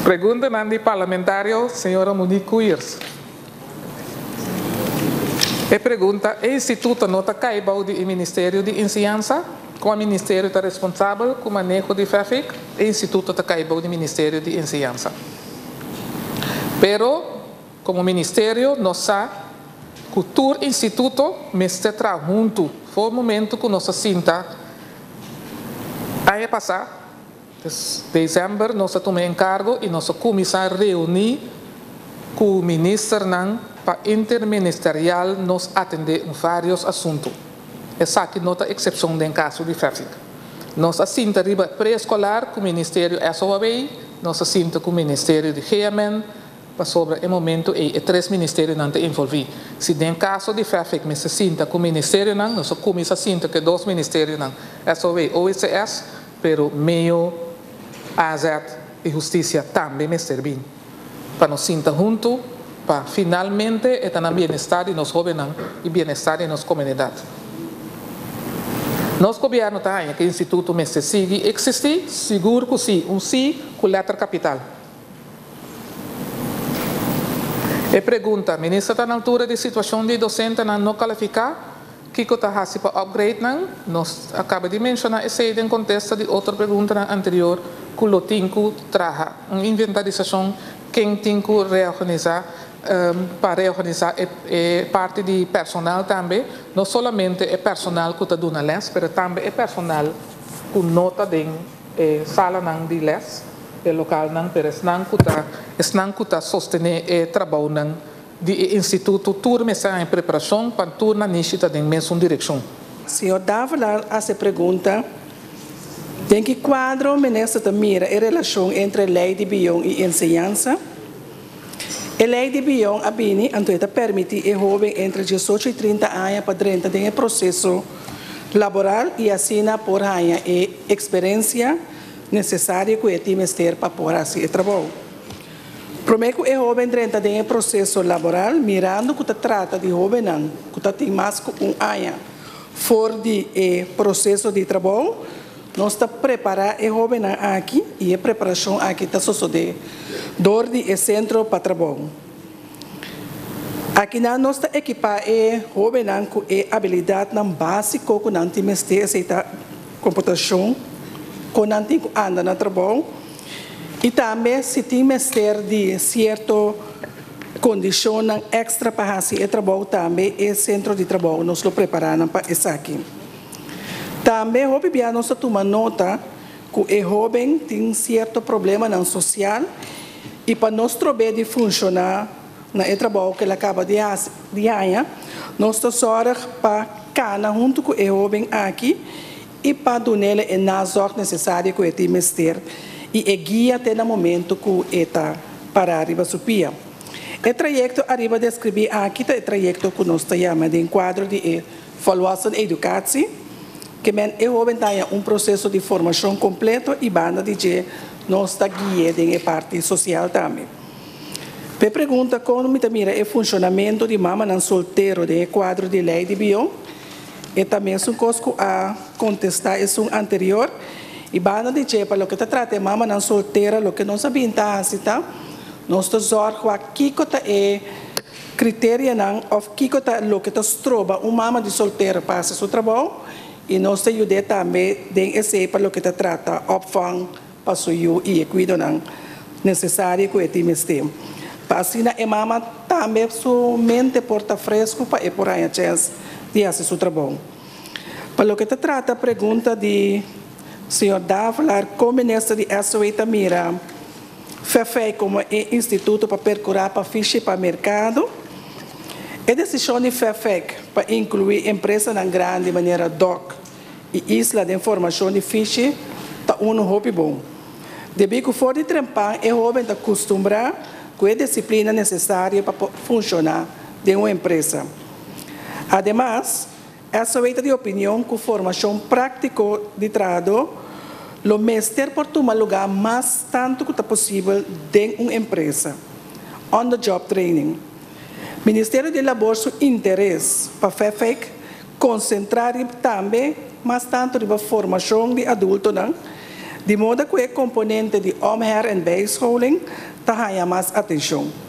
Preguntanan di parlamentario señora Monique Koeiers. E pregunta, E instituto no ta kai bou di e Ministerio di Enseñansa? Kua ministerio ta responsabel ku maneho di FEFIK? E instituto ta kai bou di Ministerio di Enseñansa. Pero, komo ministerio nos sa ku tur instituto mester traha huntu for momento ku nos a sinta aña pasá. Pues december nos a tuma e encargo y nos a cuminsa reuni cu ministernan pa interministerial nos atende un varios asunto. Esaki no ta excepcion den caso di FEFIC. Nos a sinta riba preescolar cu ministerio SOAW, nos a sinta cu ministerio di GMN, pasobra e momento ey e tres ministerionan ta envolvi. Si den caso di FEFIC mester sinta cu ministerionan, nos a cuminsa sinta cu e dos ministerionan, SOAW, OECS, Pero meo, AZ i hustisia tambe mester bin pa nos sinta huntu pa finalmente e ta na bienestar di nos hobennan i bienestar di nos komunidat. Nos gobièrnu ta haña ku e instituto mester sigui eksistí? Sigur ku sí, un sí ku lèter kapital. E pregunta, Minister ta na altura di situashon di dosentenan no kalifiká? Kiko ta hasi pa upgrade nan? Nos a kaba di menshoná esei den kontesta di otro preguntanan anterior ku lo tin ku traha un inventarisashon ken tin ku reorganisá pa reorganisá e parti di personal tambe, no solamente e personal ku ta duna lès pero tambe e personal ku no ta den e salanan di lès, e lokalnan, pero esnan ku ta esnan ku ta sostené e trabounan di e instituto tur mester haña preparashon pa tur nan nishi ta den mesun direkshon. Señor Davelaar a hasi pregunta, Den ki kuadro minister ta mira e relashon entre lei di bion i enseñansa? E lei di bion a bini anto e ta permití e hóben entre diesocho i trinta aña pa drenta den e proseso laboral i asina por haña e eksperensia nesesario ku e tin mester pa por hasi e trabou. Promé ku e hóben drenta den e proseso laboral, mirando ku ta trata di hóbennan ku ta tin mas ku un aña for di e proseso di trabou, nos ta prepará e hóbennan aki i e preparashon aki ta sosodé dor di e Sentro pa Trabou. Akinan nos ta ekipá e hóbennan ku e abilidatnan básiko ku nan tin mester, esei ta komputashon, kon nan tin ku anda na trabou i tambe si tin mester di sierto kondishonnan èkstra pa hasi e trabou tambe e sentro di trabou nos lo prepará nan pa esaki. Tambe hopi bia nos ta tuma nota ku e hóben tin sierto problemanan sosial i pa no strob'é di funshoná na e trabou ku el a kaba di hasi di haña, nos ta sòrg pa kana huntu ku e hóben aki i pa dun'el e nazòrg nesesario ku e tin mester i e guia te na momentu ku e ta pará riba su pia. E trayekto ariba deskribí aki ta e trayekto ku nos ta yama den kuadro di e Volwassen Educatie, ke men e hóben ta haña un proseso di formashon kompleto i banda di dje nos ta gui'é den e parti sosial tambe. P'e pregunta kon mi ta mira e funshonamentu di mamanan soltero den e kuadro di lei di bion, e ta mesun kos ku a kontestá esun anterior i banda di dje pa loke ta trata e mamanan soltera loke nos a bin ta hasi ta nos ta zòrg wak kiko ta e Kriterianan òf kiko ta loke ta stroba un mama di soltero pa hasi su trabou i nos ta yud'é tambe den esei pa loke ta trata opvang pa su yu i e kuidonan nesesario ku e tin mester pa asina e mama tambe su mente por ta fresku pa e por haña chèns di hasi su trabou. Pa loke ta trata pregunta di señor Davelaar kon minister di SOE ta mira FEFEI komo e instituto pa perkurá pa fishi pa merkado. E desishon di FEFEC pa inkluí empresanan grandi manera dok i Isla den formashon di fishi ta unu hopi bon. Debí ku for di trempan e hóben ta kustumbrá ku e disiplina nesesario pa por funshoná den un empresa. Ademas, SOE ta di opinion ku formashon práktiko di trahadó lo mester por tuma lugá mas tantu ku ta posibel den un empresa, on the job training. Ministerio di Labor su interes pa FEFEC konsentrá riba tambe mas tantu riba formashon di adultonan. Di moda ku e komponente di om-, her en bijscholing ta haña mas atenshon.